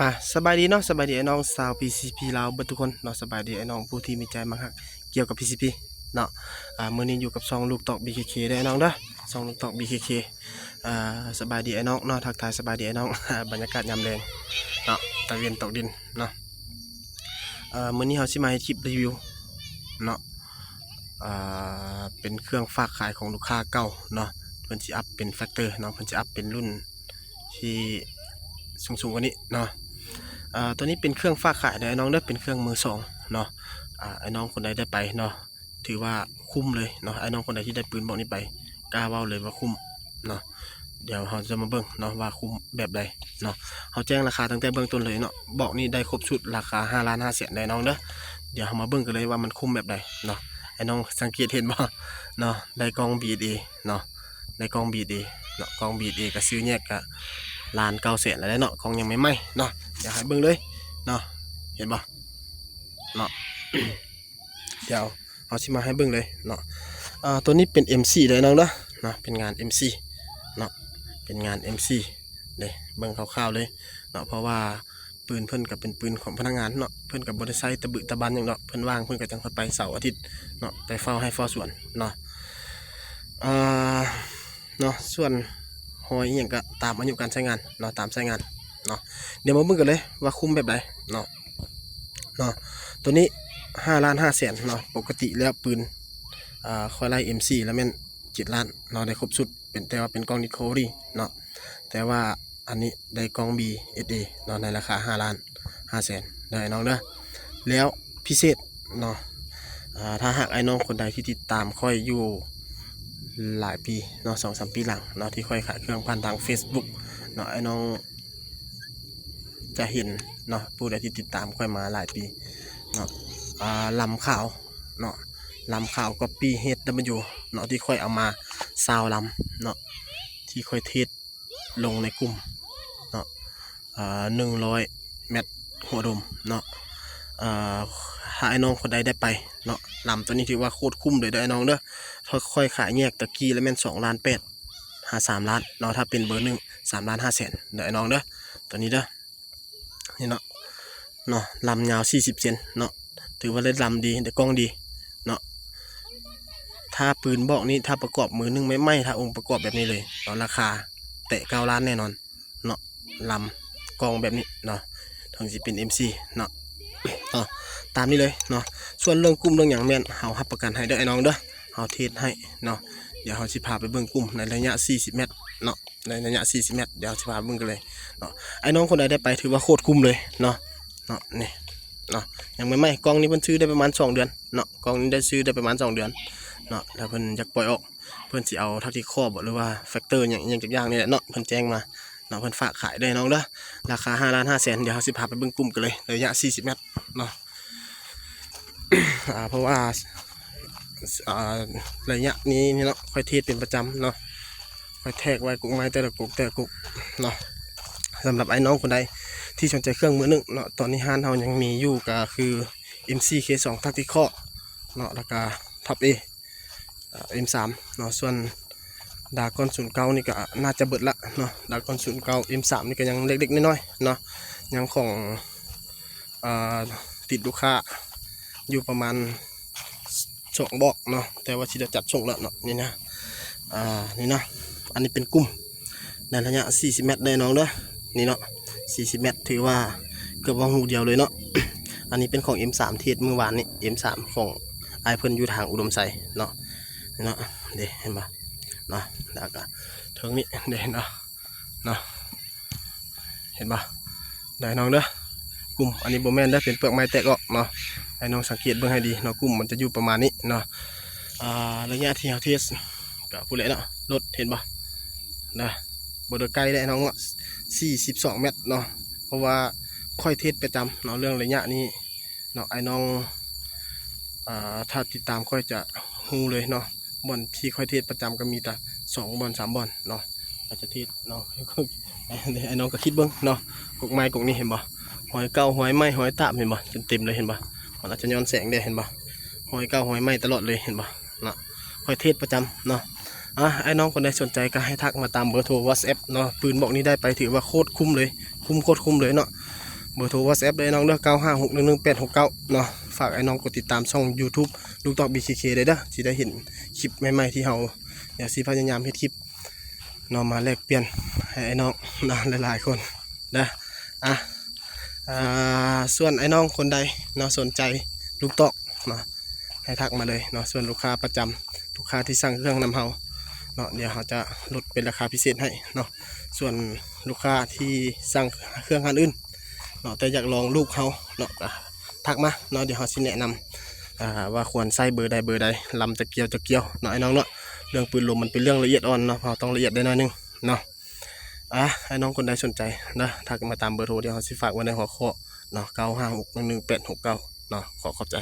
ມາ ສະບາຍດີເນາະ ສະບາຍດີອ້າຍນ້ອງຊາວ PCP ລາວເບິດທຸກຄົນເນາະ ສະບາຍດີອ້າຍນ້ອງຜູ້ທີ່ມີໃຈມັກຮັກກ່ຽວກັບ PCP ເນາະ. ອາ ມື້ນີ້ຢູ່ກັບຊ່ອງລູກຕອກ BKK ເດີອ້າຍນ້ອງເດີ ຊ່ອງລູກຕອກ BKK. ອາ ສະບາຍດີອ້າຍນ້ອງເນາະ ທັກທາຍສະບາຍດີອ້າຍນ້ອງ ບັນຍາກາດຍາມແລງເນາະ ຕາເວັນຕົກດິນເນາະ. ອາ ມື້ນີ້ເຮົາຊິມາເຮັດຄລິບຣີວິວເນາະ ອາ ເປັນເຄື່ອງຝາກຂາຍຂອງລູກຄ້າເກົ່າເນາະ ເພິ່ນຊິອັບເປັນ Factor ເນາະ ເພິ່ນຊິອັບເປັນລຸ້ນ ທີ່ສູງໆກວ່ານີ້ເນາະ. ອາ ຕົວນີ້ເປັນເຄື່ອງຝາກຂາຍເດີອ້າຍນ້ອງເດີ ເປັນເຄື່ອງມືສອງເນາະ. ອາ ອ້າຍນ້ອງຄົນໃດໄດ້ໄປເນາະ ຖືວ່າຄຸ້ມເລີຍເນາະ ອ້າຍນ້ອງຄົນໃດທີ່ໄດ້ປືນບອກນີ້ໄປ ກ້າເວົ້າເລີຍວ່າຄຸ້ມເນາະ. ດຽວເຮົາຈະມາເບິ່ງເນາະວ່າຄຸ້ມແບບໃດເນາະ ເຮົາແຈ້ງລາຄາຕັ້ງແຕ່ເບື້ອງຕົ້ນເລີຍເນາະ. ບອກນີ້ໄດ້ຄົບຊຸດ ລາຄາຫ້າລ້ານຫ້າແສນເດີອ້າຍນ້ອງເດີ. ດຽວເຮົາມາເບິ່ງກັນເລີຍວ່າມັນຄຸ້ມແບບໃດເນາະ. ອ້າຍນ້ອງສັງເກດເຫັນບໍ່ເນາະ ໄດ້ກ້ອງ BSA ເນາະ ໄດ້ກ້ອງ BSA ເນາະ ກ້ອງ BSA ກໍຊື້ແຍກກໍລ້ານເກົ້າແສນແລ້ວເນາະ ກ້ອງຍັງໃໝ່ໆເນາະ. ດຽວໃຫ້ເບິ່ງເລີຍເນາະ ເຫັນບໍ່ເນາະ ດຽວເຮົາຊິມາໃຫ້ເບິ່ງເລີຍເນາະ. ອາ ຕົວນີ້ເປັນ M ສີ່ເດີນ້ອງເດີເນາະ ເປັນງານ M ສີ່ເນາະ ເປັນງານ M ສີ່ເດ້ ເບິ່ງຄ່າວໆເລີຍເນາະ ເພາະວ່າ ປືນເພິ່ນກໍເປັນປືນຂອງພະນັກງານເນາະ ເພິ່ນກໍບໍ່ໄດ້ໃຊ້ຕະບຶຕະບັນຫຍັງດອກ ເພິ່ນວ່າງເພິ່ນກໍຈັ່ງຄ່ອຍໄປເສົາອາທິດເນາະ ໄປເຝົ້າໄຮ່ເຝົ້າສວນເນາະ. ເອີ ເນາະ ສ່ວນຮອຍອີ່ຫຍັງກໍຕາມອາຍຸການໃຊ້ງານເນາະ ຕາມໃຊ້ງານເນາະ. ດຽວມາເບິ່ງກັນເລີຍວ່າຄຸ້ມແບບໃດເນາະ ເນາະ. ຕົວນີ້ຫ້າລ້ານຫ້າແສນເນາະ ປົກກະຕິແລ້ວປືນ ອາ ຂ້ອຍໄລ່ M ສີ່ແລ້ວແມ່ນເຈັດລ້ານເນາະ ໄດ້ຄົບຊຸດ ເປັນ ແຕ່ວ່າເປັນກ້ອງ Recovery ເນາະ ແຕ່ວ່າ ອັນນີ້ໄດ້ກ້ອງ BSA ເນາະ ໃນລາຄາຫ້າລ້ານຫ້າແສນເດີອ້າຍນ້ອງເດີ. ແລ້ວພິເສດເນາະ ອາ ຖ້າຫາກອ້າຍນ້ອງຄົນໃດທີ່ຕິດຕາມຂ້ອຍຢູ່ຫຼາຍປີເນາະ ສອງສາມປີຫຼັງເນາະ ທີ່ຂ້ອຍຂາຍເຄື່ອງຜ່ານທາງ Facebook ເນາະ ອ້າຍນ້ອງຈະເຫັນເນາະ ຜູ້ໃດທີ່ຕິດຕາມຂ້ອຍມາຫຼາຍປີເນາະ ອາ ລຳຂາວເນາະ ລຳຂາວ Copy HW ເນາະ ທີ່ຂ້ອຍເອົາມາຊາວລຳເນາະ ທີ່ຂ້ອຍເທສ ລົງໃນກຸ່ມເນາະ ເອີ ໜຶ່ງຮ້ອຍແມັດຫົວດົມເນາະ. ເອີ ຖ້າອ້າຍນ້ອງຄົນໃດໄດ້ໄປເນາະ ລຳຕົວນີ້ຖືວ່າໂຄດຄຸ້ມເລີຍເດີອ້າຍນ້ອງເດີ. ຂ້ອຍຂາຍແຍກຕະກີ້ລະແມ່ນສອງລ້ານແປດຫາສາມລ້ານເນາະ ຖ້າເປັນເບີໜຶ່ງ ສາມລ້ານຫ້າແສນເດີອ້າຍນ້ອງເດີ ຕົວນີ້ເດີ. ນີ້ເນາະ ເນາະ ລຳຍາວສີ່ສິບເຊັນເນາະ ຖືວ່າໄດ້ລຳດີ ໄດ້ກ້ອງດີເນາະ. ຖ້າປືນບອກນີ້ ຖ້າປະກອບມືໜຶ່ງໃໝ່ໆ ຖ້າອົງປະກອບແບບນີ້ເລີຍເນາະ ລາຄາແຕະເກົ້າລ້ານແນ່ນອນເນາະ ລຳກ້ອງແບບນີ້ເນາະ ເຖິງຊິເປັນ M ສີ່ເນາະ ເນາະ ຕາມນີ້ເລີຍເນາະ. ສ່ວນເລື່ອງກຸ່ມເລື່ອງຫຍັງແມ່ນເຮົາຮັບປະກັນໃຫ້ເດີອ້າຍນ້ອງເດີ ເຮົາເທສໃຫ້ເນາະ. ດຽວເຮົາຊິພາໄປເບິ່ງກຸ່ມໃນໄລຍະສີ່ສິບແມັດເນາະ ໃນໄລຍະສີ່ສິບແມັດ ດຽວເຮົາຊິພາໄປເບິ່ງກັນເລີຍເນາະ. ອ້າຍນ້ອງຄົນໃດໄດ້ໄປຖືວ່າໂຄດຄຸ້ມເລີຍເນາະ ເນາະ ນີ້ເນາະ ຍັງໃໝ່ໆ ກ້ອງນີ້ເພິ່ນຊື້ໄດ້ປະມານສອງເດືອນເນາະ ກ້ອງນີ້ໄດ້ຊື້ໄດ້ປະມານສອງເດືອນເນາະ ແລ້ວເພິ່ນຢາກປ່ອຍອອກ ເພິ່ນຊິເອົາທັກຕິຄໍ ບໍ ຫຼືວ່າ Factor ຫຍັງ ຫຍັງຈັກຢ່າງນີ້ແຫຼະເນາະ ເພິ່ນແຈ້ງມາເນາະ ເພິ່ນຝາກຂາຍເດີນ້ອງເດີ. ລາຄາຫ້າລ້ານຫ້າແສນ ດຽວເຮົາຊິພາໄປເບິ່ງກຸ່ມກັນເລີຍ ໄລຍະສີ່ສິບແມັດເນາະ. ອາ ເພາະວ່າ ອາ ໄລຍະນີ້ນີ້ເນາະ ຂ້ອຍເທສເປັນປະຈຳເນາະ ຂ້ອຍແທກໄວ້ກົກໄມ້ແຕ່ລະກົກແຕ່ລະກົກເນາະ. ສຳລັບອ້າຍນ້ອງຄົນໃດທີ່ສົນໃຈເຄື່ອງມືໜຶ່ງເນາະ ຕອນນີ້ຮ້ານເຮົາຍັງມີຢູ່ກໍຄື M ສີ່ K ສອງ Tactical ເນາະ ແລ້ວກໍ Top A ເອີ M ສາມເນາະ. ສ່ວນ Dragon ສູນເກົ້ານີ້ກໍໜ້າຈະເບິດລະເນາະ Dragon ສູນເກົ້າ M ສາມນີ້ກໍຍັງເລັກໆນ້ອຍໆເນາະ ຍັງຂອງ ເອີ ຕິດລູກຄ້າຢູ່ປະມານສອງບອກເນາະ ແຕ່ວ່າຊິໄດ້ຈັດສົ່ງແລ້ວເນາະ. ນີ້ນະ ອາ ນີ້ນະ ອັນນີ້ເປັນກຸ່ມໃນໄລຍະສີ່ສິບແມັດເດີນ້ອງເດີ ນີ້ເນາະ ສີ່ສິບແມັດ ຖືວ່າເກືອບວ່າຮູດຽວເລີຍເນາະ. ອັນນີ້ເປັນຂອງ M ສາມ ເທສມື້ວານນີ້ M ສາມ ຂອງອ້າຍເພິ່ນຢູ່ທາງອຸດົມໄຊເນາະ ນີ້ເນາະ ເດ້ ເຫັນບໍ່ເນາະ ແລ້ວກໍເທິງນີ້ເດ້ເນາະ ເນາະ ເຫັນບໍ່ ໄດ້ນ້ອງເດີ. ກຸ່ມ ອັນນີ້ບໍ່ແມ່ນເດີ ເປັນເປືອກໄມ້ແຕກອອກເນາະ ໃຫ້ນ້ອງສັງເກດເບິ່ງໃຫ້ດີເນາະ ກຸ່ມມັນຈະຢູ່ປະມານນີ້ເນາະ. ອາ ໄລຍະທີ່ເຮົາເທສກໍພຸ້ນແຫຼະເນາະ ລົດເຫັນບໍ່ນະ ບໍ່ໄດ້ໄກເດ້ນ້ອງເນາະ ສີ່ສິບສອງແມັດເນາະ ເພາະວ່າຂ້ອຍເທສປະຈຳເນາະ ເລື່ອງໄລຍະນີ້ ເນາະ ອ້າຍນ້ອງ ເອີ ຖ້າຕິດຕາມຂ້ອຍຈະຮູ້ເລີຍເນາະ ບ່ອນທີ່ຂ້ອຍເທສປະຈຳກໍມີແຕ່ສອງບ່ອນສາມບ່ອນເນາະ ອາດຈະເທສເນາະ. ອ້າຍນ້ອງກໍຄິດເບິ່ງເນາະ ກົກໄມ້ກົກນີ້ເຫັນບໍ່ ຮອຍເກົ່າ ຮອຍໃໝ່ ຮອຍຕາບ ເຫັນບໍ່ ຈົນເຕັມເລີຍ ເຫັນບໍ່ ມັນອາດຈະຍ້ອນແສງເດ້ ເຫັນບໍ່ ຮອຍເກົ່າ ຮອຍໃໝ່ຕະຫຼອດເລີຍ ເຫັນບໍ່ເນາະ ຂ້ອຍເທສປະຈຳເນາະ. ອາ ອ້າຍນ້ອງຄົນໃດສົນໃຈກໍໃຫ້ທັກມາຕາມເບີໂທ WhatsApp ເນາະ ປືນບອກນີ້ໄດ້ໄປຖືວ່າໂຄດຄຸ້ມເລີຍ ຄຸ້ມໂຄດຄຸ້ມເລີຍເນາະ. ເບີໂທ WhatsApp ເດີອ້າຍນ້ອງເດີ ເກົ້າຫ້າຫົກໜຶ່ງໜຶ່ງແປດຫົກເກົ້າເນາະ. ຝາກອ້າຍນ້ອງກົດຕິດຕາມຊ່ອງ YouTube ລູກຕອກ BKK ໄດ້ເດີ ຊິໄດ້ເຫັນຄລິບໃໝ່ໆທີ່ເຮົາ ດຽວຊິພະຍາຍາມເຮັດຄລິບເນາະ ມາແລກປ່ຽນໃຫ້ອ້າຍນ້ອງເນາະ ຫຼາຍໆຄົນເດີ. ອ່ະ ອ່າ ສ່ວນອ້າຍນ້ອງຄົນໃດເນາະ ສົນໃຈລູກຕອກເນາະ ໃຫ້ທັກມາເລີຍເນາະ. ສ່ວນລູກຄ້າປະຈຳ ລູກຄ້າທີ່ສັ່ງເຄື່ອງນຳເຮົາເນາະ ດຽວເຮົາຈະລົດເປັນລາຄາພິເສດໃຫ້ເນາະ. ສ່ວນລູກຄ້າທີ່ສັ່ງເຄື່ອງຮ້ານອື່ນເນາະ ແຕ່ຢາກລອງລູກເຮົາເນາະ ກະທັກມາເນາະ ດຽວເຮົາຊິແນະນຳ ອ່າ ວ່າຄວນໃຊ້ເບີໃດເບີໃດ ລຳຈັກກ່ຽວຈັກກ່ຽວເນາະ ອ້າຍນ້ອງເນາະ. ເລື່ອງປືນລົມມັນເປັນເລື່ອງລະອຽດອ່ອນເນາະ ເຮົາຕ້ອງລະອຽດໄດ້ໜ້ອຍໜຶ່ງເນາະ. ອ່າ ອ້າຍນ້ອງຄົນໃດສົນໃຈເດີ ທັກມາຕາມເບີໂທ ດຽວເຮົາຊິຝາກໄວ້ໃນຫົວຂໍ້ເນາະ ເກົ້າຫ້າຫົກໜຶ່ງໜຶ່ງແປດຫົກເກົ້າເນາະ. ຂໍຂອບໃຈ.